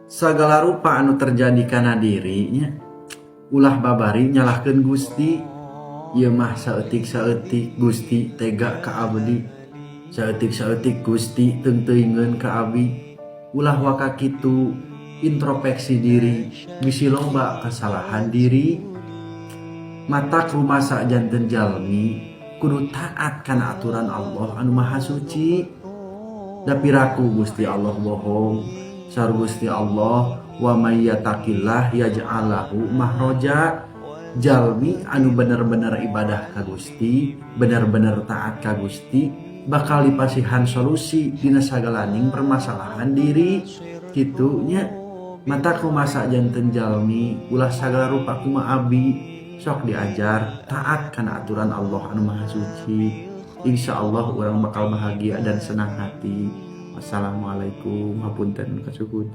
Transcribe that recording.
Sagala rupa anu terjadi kana diri nya, ulah babari nyalahkeun Gusti. Ieu mah saeutik-saeutik Gusti tega ka abdi, saeutik-saeutik Gusti teungteuingeun ka abi. Ulah waka kitu, introspeksi diri, bisi loba kesalahan diri. Matak rumasa janten jalmi kudu taat kana aturan Allah anu Maha Suci. Da piraku Gusti Allah bohong? Saur Gusti Allah, "Wa may yattaqillah yaj'al lahu makhraja." Jalmi anu bener-bener ibadah ka Gusti, bener-bener taat ka Gusti, bakal dipasihan solusi dina sagalaning permasalahan diri kitu nya. Matak rumasa janten jalmi ulah sagala rupa kumaha abi, sok diajar taat kana aturan Allah anu Maha Suci. Insya Allah urang bakal bahagia dan senang hati. Wassalamualaikum. Hapunten kasukun.